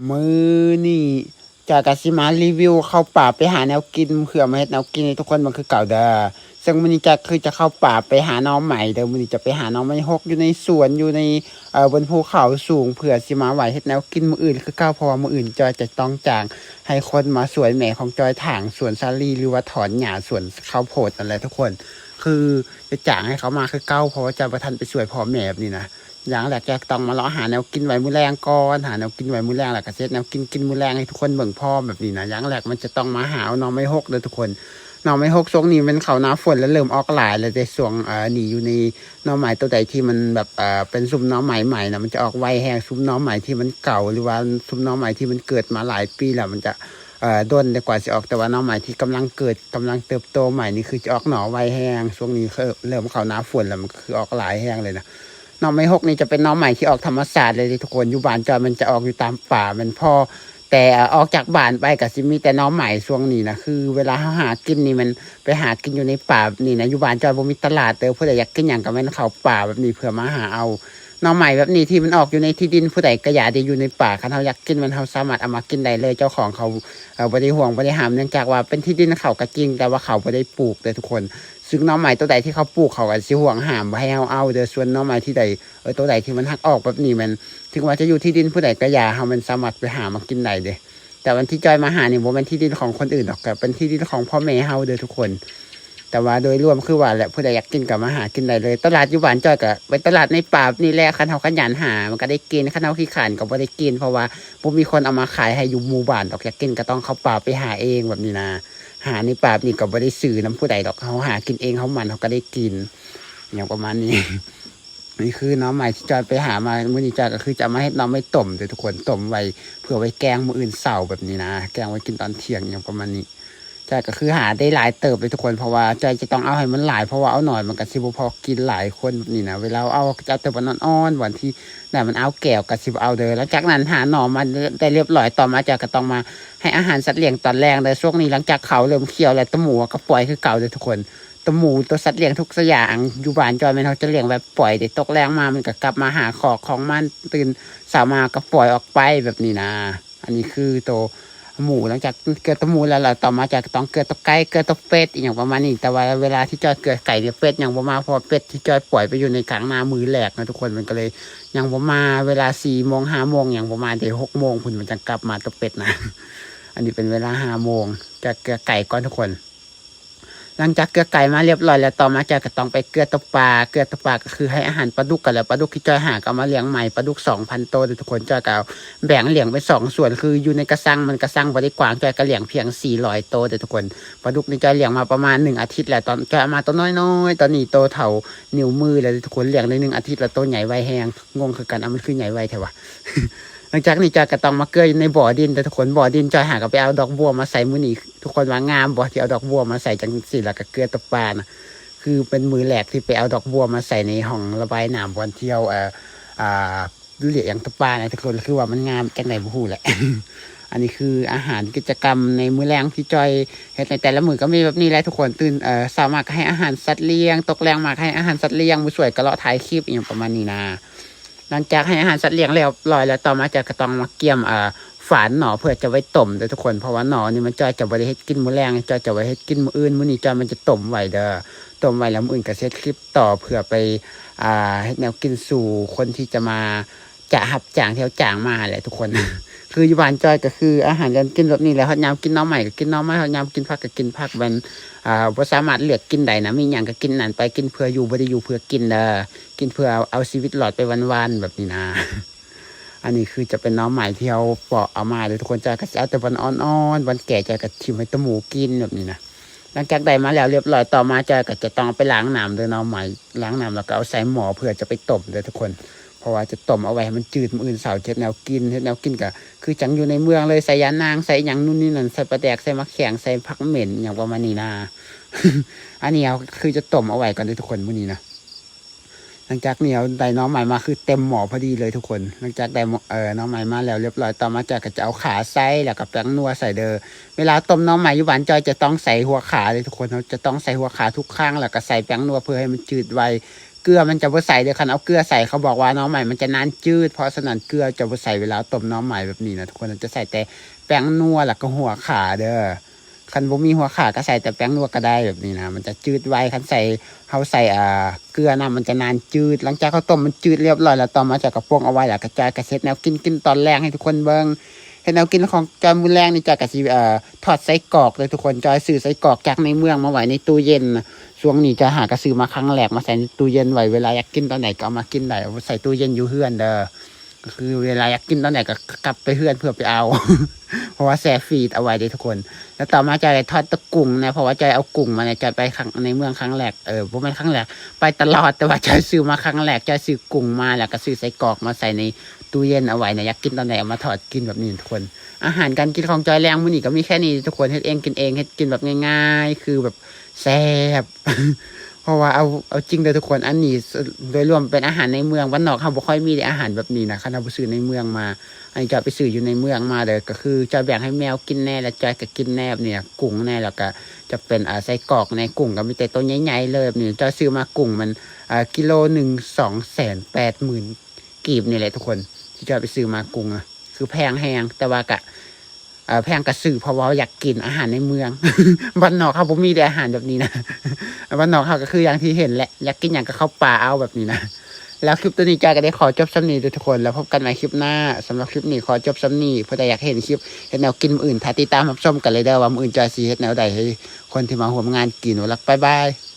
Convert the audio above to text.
ມື້ນີ້ຈອຍກໍຊິມາຣີວິວເຂົ້າປ່າໄປຫາແນວກິນ ເພື່ອມາເຮັດແນວກິນໃຫ້ທຸກຄົນເບິ່ງຄືເກົ່າເດີ. ເຊິ່ງມື້ນີ້ຈອຍຄືຈະເຂົ້າປ່າໄປຫາໜໍ່ໄມ້ເດີ, ມື້ນີ້ຈະໄປຫາໜໍ່ໄມ້ຫົກຢູ່ໃນສວນ ຢູ່ໃນ ເອີ ບົນພູເຂົາສູງ ເພື່ອຊິມາໄວ້ເຮັດແນວກິນມື້ອື່ນຄືເກົ່າ, ເພາະວ່າມື້ອື່ນຈອຍຈະຕ້ອງຈ້າງໃຫ້ຄົນມາຊ່ວຍແມ່ຂອງຈອຍຖາງສວນສາລີ ຫຼືວ່າຖອນຫຍ້າສວນເຂົ້າໂພດນັ້ນແຫຼະທຸກຄົນ. ຄືຈະຈ້າງໃຫ້ເຂົາມາຄືເກົ່າ ເພາະວ່າຈອຍບໍ່ທັນໄປຊ່ວຍພໍ່ແມ່ແບບນີ້ນະ. ຢ່າງແລກຈອຍຕ້ອງມາເລາະຫາແນວກິນໄວ້ມື້ແລງກ່ອນ, ຫາແນວກິນໄວ້ມື້ແລງ ແລ້ວກໍເຮັດແນວກິນ ກິນມື້ແລງໃຫ້ທຸກຄົນເບິ່ງພ້ອມແບບນີ້ນະ. ຢ່າງແລກມັນຈະຕ້ອງມາຫາເອົາໜໍ່ໄມ້ຫົກເດີທຸກຄົນ. ໜໍ່ໄມ້ຫົກຊ່ວງນີ້ແມ່ນເຂົ້າໜ້າຝົນ ແລ້ວເລີ່ມອອກຫຼາຍແລ້ວເດ້. ຊ່ວງ ເອີ ນີ້ຢູ່ໃນໜໍ່ໄມ້ຕົວໃດທີ່ມັນແບບ ເອີ ເປັນຊຸມໜໍ່ໄມ້ໃໝ່ນະ ມັນຈະອອກໄວແຮງ. ຊຸມໜໍ່ໄມ້ທີ່ມັນເກົ່າ ຫຼືວ່າຊຸມໜໍ່ໄມ້ທີ່ມັນເກີດມາຫຼາຍປີແລ້ວ ມັນຈະ ເອີ ດົນກວ່າຊິອອກ, ແຕ່ວ່າໜໍ່ໄມ້ທີ່ກຳລັງເກີດ ກຳລັງເຕີບໂຕໃໝ່ນີ້ ຄືຈະອອກໜໍ່ໄວແຮງ. ຊ່ວງນີ້ເລີ່ມເຂົ້າໜ້າຝົນແລ້ວ ມັນກໍຄືອອກຫຼາຍແຮງເລີຍນະ. ໜໍ່ໄມ້ຫົກນີ້ຈະເປັນໜໍ່ໄມ້ທີ່ອອກທຳມະຊາດເລີຍເດ້ທຸກຄົນ. ຢູ່ບ້ານຈອຍມັນຈະອອກຢູ່ຕາມປ່າແມ່ນພໍ, ແຕ່ອອກຈາກບ້ານໄປກໍຊິມີແຕ່ໜໍ່ໄມ້. ຊ່ວງນີ້ນະ ຄືເວລາເຮົາຫາກິນນີ້ ແມ່ນໄປຫາກິນຢູ່ໃນປ່າແບບນີ້ນະ. ຢູ່ບ້ານຈອຍບໍ່ມີຕະຫຼາດເດີ, ຜູ້ໃດຢາກກິນຫຍັງກໍແມ່ນເຂົ້າປ່າແບບນີ້ເພື່ອມາຫາເອົາ. ໜໍ່ໄມ້ແບບນີ້ທີ່ມັນອອກຢູ່ໃນທີ່ດິນຜູ້ໃດກໍຢ່າເດ້, ຢູ່ໃນປ່າ ຄັນເຮົາຢາກກິນມັນ ເຮົາສາມາດເອົາມາກິນໄດ້ເລີຍ. ເຈົ້າຂອງເຂົາ ເອີ ບໍ່ໄດ້ຫວງ ບໍ່ໄດ້ຫ້າມ, ເນື່ອງຈາກວ່າເປັນທີ່ດິນເຂົາກໍຈິງ ແຕ່ວ່າເຂົາບໍ່ໄດ້ປູກເດີທຸກຄົນ. ຊຶ່ງໜໍ່ໄມ້ຕົວໃດທີ່ເຂົາປູກ ເຂົາກໍຊິຫວງຫ້າມບໍ່ໃຫ້ເຮົາເອົາເດີ. ສ່ວນໜໍ່ໄມ້ທີ່ໃດ ເອີ ຕົວໃດທີ່ມັນຫັກອອກແບບນີ້ ແມ່ນ ເຖິງວ່າຈະຢູ່ທີ່ດິນຜູ້ໃດກໍຢ່າ, ເຮົາແມ່ນສາມາດໄປຫາມາກິນໄດ້ເດ້. ແຕ່ວ່າທີ່ຈອຍມາຫານີ້ ບໍ່ແມ່ນທີ່ດິນຂອງຄົນອື່ນດອກ, ກໍເປັນທີ່ດິນຂອງພໍ່ແມ່ເຮົາເດີທຸກຄົນ. ແຕ່ວ່າໂດຍລວມຄືວ່າແຫຼະ, ຜູ້ໃດຢາກກິນກໍມາຫາກິນໄດ້ເລີຍ. ຕະຫຼາດຢູ່ບ້ານຈອຍກໍເປັນຕະຫຼາດໃນປ່າແບບນີ້ແຫຼະ. ຄັນເຮົາຂະຫຍັນຫາ ມັນກໍໄດ້ກິນ, ຄັນເຮົາຂີ້ຄ້ານກໍບໍ່ໄດ້ກິນ, ເພາະວ່າບໍ່ມີຄົນເອົາມາຂາຍໃຫ້ຢູ່ໝູ່ບ້ານດອກ. ຢາກກິນກໍຕ້ອງເຂົ້າປ່າໄປຫາເອງແບບນີ້ນະ. ຫາໃນປ່າແບບນີ້ກໍບໍ່ໄດ້ຊື້ນຳຜູ້ໃດດອກ, ເຮົາຫາກິນເອງ ເຮົາໝັ່ນ ເຮົາກໍໄດ້ກິນ ຫຍັງປະມານນີ້. ນີ້ຄືໜໍ່ໄມ້ທີ່ຈອຍໄປຫາມາມື້ນີ້, ຈອຍກໍຄືຈະເອົາມາເຮັດໜໍ່ໄມ້ຕົ້ມເດີທຸກຄົນ, ຕົ້ມໄວ້ເພື່ອໄວ້ແກງມື້ອື່ນເຊົ້າແບບນີ້ນະ, ແກງໄວ້ກິນຕອນທ່ຽງຫຍັງປະມານນີ້. ຈອຍກໍຄືຫາໄດ້ຫຼາຍເຕີບເລີຍທຸກຄົນ, ເພາະວ່າຈອຍຈະຕ້ອງເອົາໃຫ້ມັນຫຼາຍ, ເພາະວ່າເອົາໜ້ອຍມັນກໍຊິບໍ່ພໍກິນຫຼາຍຄົນແບບນີ້ນະ. ເວລາເອົາ ຈະເອົາແຕ່ບ່ອນອ່ອນໆ, ບ່ອນທີ່ ແລ້ວມັນເອົາແກ້ວກໍຊິບໍ່ເອົາເດີ. ຫຼັງຈາກນັ້ນຫາໜໍ່ມາໄດ້ລຽບຮ້ອຍ, ຕໍ່ມາຈອຍກໍຕ້ອງມາໃຫ້ອາຫານສັດລ້ຽງຕອນແລງເດີ. ຊ່ວງນີ້ຫຼັງຈາກເຂົ້າເລີ່ມຂຽວແລ້ວ, ຕະໝູກໍປ່ອຍຄືເກົ່າເດີທຸກຄົນ. ຕະໝູ ຕົວສັດລ້ຽງທຸກສະຢ່າງ ຢູ່ບ້ານຈອຍແມ່ນເຮົາຈະລ້ຽງແບບປ່ອຍເດ້, ຕົກແລງມາມັນກໍກັບມາຫາຄອກຂອງມັນ, ຕື່ນເຊົ້າມາກໍປ່ອຍອອກໄປແບບນີ້ນະ. ອັນນີ້ຄືໂຕໝູ. ຫຼັງຈາກເກືອໂຕໝູແລ້ວ, ແລ້ວຕໍ່ມາຈອຍກໍຕ້ອງເກືອໂຕໄກ່, ເກືອໂຕເປັດ ອີ່ຫຍັງປະມານນີ້. ແຕ່ວ່າເວລາທີ່ຈອຍເກືອໄກ່ ເກືອເປັດຍັງບໍ່ມາ, ເພາະວ່າເປັດທີ່ຈອຍປ່ອຍໄປຢູ່ໃນກາງນາມື້ແລກນະທຸກຄົນ, ມັນກໍເລີຍຍັງບໍ່ມາ. ເວລາສີ່ໂມງ ຫ້າໂມງຍັງບໍ່ມາເດ້, ຫົກໂມງພຸ້ນມັນຈັ່ງກັບມາ, ໂຕເປັດນະ. ອັນນີ້ເປັນເວລາຫ້າໂມງ, ຈອຍເກືອໄກ່ກ່ອນທຸກຄົນ. ຫຼັງຈາກເກືອໄກ່ມາລຽບຮ້ອຍແລ້ວ, ຕໍ່ມາຈອຍກໍຕ້ອງໄປເກືອໂຕປາ. ເກືອໂຕປາກໍຄືໃຫ້ອາຫານປາດຸກກັນແຫຼະ. ປາດຸກທີ່ຈອຍຫາກໍເອົາມາລ້ຽງໃໝ່, ປາດຸກສອງພັນໂຕເດີທຸກຄົນ. ຈອຍກໍແບ່ງລ້ຽງເປັນສອງສ່ວນ, ຄືຢູ່ໃນກະຊັງມັນ, ກະຊັງບໍ່ໄດ້ກວ້າງ, ຈອຍກໍລ້ຽງພຽງສີ່ຮ້ອຍໂຕເດີທຸກຄົນ. ປາດຸກນີ້ຈອຍລ້ຽງມາປະມານໜຶ່ງອາທິດແລ້ວ, ຕອນຈອຍເອົາມາໂຕນ້ອຍໆ, ຕອນນີ້ໂຕເທົ່ານິ້ວມືແລ້ວເດີທຸກຄົນ. ລ້ຽງໄດ້ໜຶ່ງອາທິດແລ້ວ, ໂຕໃຫຍ່ໄວແຮງ, ງົງຄືກັນ, ເອົາ ມັນຄືໃຫຍ່ໄວແທ້ວະ. ຫຼັງຈາກນີ້ຈອຍກໍຕ້ອງມາເກືອຢູ່ໃນບໍ່ດິນເດີທຸກຄົນ. ບໍ່ດິນຈອຍຫາກໍໄປເອົາດອກບົວມາໃສ່ມື້ນີ້. ທຸກຄົນວ່າງາມບໍ່ ທີ່ເອົາດອກບົວມາໃສ່ຈັ່ງຊີ້ ແລ້ວກໍເກືອໂຕປານະ? ຄືເປັນມື້ແລກທີ່ໄປເອົາດອກບົວມາໃສ່ໃນຫ້ອງລະບາຍນ້ຳບ່ອນທີ່ເຮົາ ເອີ ອ່າ ຫຼຽງໂຕປານະທຸກຄົນ, ຄືວ່າມັນງາມຈັ່ງໃດບໍ່ຮູ້ແຫຼະ. ອັນນີ້ຄືອາຫານກິດຈະກຳໃນມື້ແລງທີ່ຈອຍເຮັດໃນແຕ່ລະມື້ ກໍມີແບບນີ້ແຫຼະທຸກຄົນ. ຕື່ນ ເອີ ເຊົ້າມາກໍໃຫ້ອາຫານສັດລ້ຽງ, ຕົກແລງມາກໍໃຫ້ອາຫານສັດລ້ຽງ, ຜູ້ຊ່ວຍກໍເລາະຖ່າຍຄລິບ ອີ່ຫຍັງປະມານນີ້ນະ. ຫຼັງຈາກໃຫ້ອາຫານສັດລ້ຽງລຽບຮ້ອຍແລ້ວ, ຕໍ່ມາຈອຍກໍຕ້ອງມາກຽມ ເອີ ຝານໜໍ່ເພື່ອຈະໄວ້ຕົ້ມເດີທຸກຄົນ. ເພາະວ່າໜໍ່ນີ້ມັນ ຈອຍຈະບໍ່ໄດ້ເຮັດກິນມື້ແລງ, ຈອຍຈະໄວ້ເຮັດກິນມື້ອື່ນ. ມື້ນີ້ຈອຍມັນຈະຕົ້ມໄວ້ເດີ, ຕົ້ມໄວ້ແລ້ວມື້ອື່ນກໍຊິເຮັດຄລິບຕໍ່ເພື່ອໄປ ອ່າ ເຮັດແນວກິນສູ່ຄົນທີ່ຈະມາ ຈະຮັບຈ້າງ ທີ່ເຮົາຈ້າງມາຫັ້ນແຫຼະທຸກຄົນ. ຄືຢູ່ບ້ານຈອຍກໍຄືອາຫານການກິນແບບນີ້ແຫຼະ, ຮອດຍາມກິນໜໍ່ໄມ້ກໍກິນໜໍ່ໄມ້, ຮອດຍາມກິນຜັກກໍກິນຜັກ. ແມ່ນ ອ່າ ບໍ່ສາມາດເລືອກກິນໄດ້ນະ, ມີຫຍັງກໍກິນອັນນັ້ນໄປ, ກິນເພື່ອຢູ່ ບໍ່ໄດ້ຢູ່ເພື່ອກິນເດີ. ກິນເພື່ອເອົາ ເອົາຊີວິດລອດໄປວັນໆ ແບບນີ້ນະ. ອັນນີ້ຄືຈະເປັນໜໍ່ໄມ້ທີ່ເຮົາເປາະເອົາມາເດີທຸກຄົນ. ຈອຍກໍຊິເອົາແຕ່ບ່ອນອ່ອນໆ, ບ່ອນແກ່ຈອຍກໍຖິ້ມໃຫ້ໂຕໝູກິນແບບນີ້ນະ. ຫຼັງຈາກໄດ້ມາແລ້ວລຽບຮ້ອຍ, ຕໍ່ມາຈອຍກໍຈະຕ້ອງເອົາໄປລ້າງນ້ຳເດີໜໍ່ໄມ້, ລ້າງນ້ຳແລ້ວກໍເອົາໃສ່ໝໍ້ເພື່ອຈະໄປຕົ້ມເດີທຸກຄົນ. ເພາະວ່າຈະຕົ້ມເອົາໄວ້ໃຫ້ມັນຈືດ, ມື້ອື່ນເຊົ້າຈະເຮັດແນວກິນ. ເຮັດແນວກິນກໍຄືຈັ່ງຢູ່ໃນເມືອງເລີຍ, ໃສ່ຢານາງ, ໃສ່ອີ່ຫຍັງນູ້ນນີ້ນັ້ນ, ໃສ່ປາແດກ, ໃສ່ໝາກແຂ້ງ, ໃສ່ຜັກເໝັນ ອີ່ຫຍັງປະມານນີ້ນະ. ອັນນີ້ເຮົາຄືຈະຕົ້ມເອົາໄວ້ກ່ອນເດີທຸກຄົນ ມື້ນີ້ນະ. ຫຼັງຈາກນີ້ເຮົາໄດ້ໜໍ່ໄມ້ມາຄືເຕັມໝໍ້ພໍດີເລີຍທຸກຄົນ. ຫຼັງຈາກໄດ້ ເອີ ໜໍ່ໄມ້ມາແລ້ວລຽບຮ້ອຍ, ຕໍ່ມາຈອຍກໍຈະເອົາຂ່າໃສ່ ແລ້ວກໍແປ້ງນົວໃສ່ເດີ. ເວລາຕົ້ມໜໍ່ໄມ້ຢູ່ບ້ານຈອຍຈະຕ້ອງໃສ່ຫົວຂ່າເລີຍທຸກຄົນ, ເຮົາຈະຕ້ອງໃສ່ຫົວຂ່າທຸກຄັ້ງ, ແລ້ວກໍໃສ່ແປ້ງນົວເພື່ອໃຫ້ມັນຈືດໄວ. ເກືອມັນຈະບໍ່ໃສ່ເດີ້ ຄັນເອົາເກືອໃສ່ ເຂົາບອກວ່າໜໍ່ໄມ້ມັນຈະນານຈືດ ເພາະສະນັ້ນເກືອຈະບໍ່ໃສ່ເວລາຕົ້ມໜໍ່ໄມ້ແບບນີ້ນະທຸກຄົນ ຈະໃສ່ແຕ່ແປ້ງນົວ ແລ້ວກໍຫົວຂ່າເດີ້ ຄັນບໍ່ມີຫົວຂ່າກໍໃສ່ແຕ່ແປ້ງນົວກໍໄດ້ແບບນີ້ນະ ມັນຈະຈືດໄວ ຄັນໃສ່ ເຮົາໃສ່ ອ່າ ເກືອນຳ ມັນຈະນານຈືດ ຫຼັງຈາກເຮົາຕົ້ມມັນຈືດຮຽບຮ້ອຍແລ້ວ ຕໍ່ມາຈອຍກໍປົງເອົາໄວ້ ແລ້ວກໍຈອຍກໍເຮັດແນວກິນ ກິນຕອນແລງໃຫ້ທຸກຄົນເບິ່ງ ເຮັດແນວກິນຂອງຈອຍມື້ແລງນີ້ ຈອຍກໍຊິ ເອີ ທອດໄສ້ກອກເດີ້ທຸກຄົນ ຈອຍຊື້ໄສ້ກອກຈາກໃນເມືອງມາໄວ້ໃນຕູ້ເຢັນ ຊ່ວງນີ້ຈອຍຫາກໍຊື້ມາຄັ້ງແລກ ມາໃສ່ໃນຕູ້ເຢັນໄວ້ ເວລາຢາກກິນຕອນໃດກໍເອົາມາກິນໄດ້ ເອົາໃສ່ຕູ້ເຢັນຢູ່ເຮືອນເດີ້ ກໍຄືເວລາຢາກກິນຕອນໃດກໍກັບໄປເຮືອນເພື່ອໄປເອົາ ເພາະວ່າແຊ່ຟຣີດເອົາໄວ້ເດ້ທຸກຄົນ ແລ້ວຕໍ່ມາຈອຍກໍທອດແຕ່ກຸ້ງນະ ເພາະວ່າຈອຍເອົາກຸ້ງມາ ແລ້ວຈອຍໄປຄັ້ງ ໃນເມືອງຄັ້ງແລກ ເອີ ບໍ່ແມ່ນຄັ້ງແລກ ໄປຕະຫຼອດ ແຕ່ວ່າຈອຍຊື້ມາຄັ້ງແລກ ຈອຍຊື້ກຸ້ງມາ ແລ້ວກໍຊື້ໄສ້ກອກມາໃສ່ໃນຕູ້ເຢັນເອົາໄວ້ນະ ຢາກກິນຕອນໃດເອົາມາທອດກິນແບບນີ້ທຸກຄົນ ອາຫານການກິນຂອງຈອຍແລງມື້ນີ້ກໍມີແຄ່ນີ້ທຸກຄົນ ເຮັດເອງກິນເອງ ເຮັດກິນແບບງ່າຍໆ ຄືແບບ ແຊບ ເພາະວ່າເອົາ ເອົາຈິງເດີ້ທຸກຄົນ ອັນນີ້ໂດຍລວມເປັນອາຫານໃນເມືອງ ບ້ານນອກເຮົາບໍ່ຄ່ອຍມີເດ້ອາຫານແບບນີ້ນະ ຄັນເຮົາໄປຊື້ໃນເມືອງມາ ອັນນີ້ຈອຍໄປຊື້ຢູ່ໃນເມືອງມາເດີ້ ກໍຄືຈອຍແບ່ງໃຫ້ແມວກິນແດ່ ແລ້ວຈອຍກໍກິນແດ່ແບບນີ້ນະ ກຸ້ງແດ່ ແລ້ວກໍຈະເປັນ ອ່າ ໄສ້ກອກແດ່ ກຸ້ງກໍມີແຕ່ໂຕໃຫຍ່ໆເລີຍແບບນີ້ ຈອຍຊື້ມາກຸ້ງມັນ ອ່າ ກິໂລໜຶ່ງສອງແສນແປດໝື່ນກີບນີ້ແຫຼະທຸກຄົນ ທີ່ຈອຍໄປຊື້ມາກຸ້ງນະ ຄືແພງແຮງ ແຕ່ວ່າກະ ເອີ ແພງກະຊື້ ເພາະວ່າຢາກກິນອາຫານໃນເມືອງ ບ້ານນອກເຮົາບໍ່ມີເດ້ອາຫານແບບນີ້ນະ ບ້ານນອກເຮົາກໍຄືຢ່າງທີ່ເຫັນແຫຼະ ຢາກກິນຫຍັງກໍເຂົ້າປ່າເອົາແບບນີ້ນະ ແລ້ວຄລິບໂຕນີ້ຈອຍກໍໄດ້ຂໍຈົບສ່ຳນີ້ເດີ້ທຸກຄົນ ແລ້ວພົບກັນໃໝ່ຄລິບໜ້າ ສຳລັບຄລິບນີ້ຂໍຈົບສ່ຳນີ້ ຜູ້ໃດຢາກເຫັນຄລິບເຮັດແນວກິນມື້ອື່ນ ຖ້າຕິດຕາມຮັບຊົມກັນເລີຍເດີ້ວ່າມື້ອື່ນຈອຍຊິເຮັດແນວໃດໃຫ້ຄົນທີ່ມາຮ່ວມງານກິນ ບາຍບາຍ.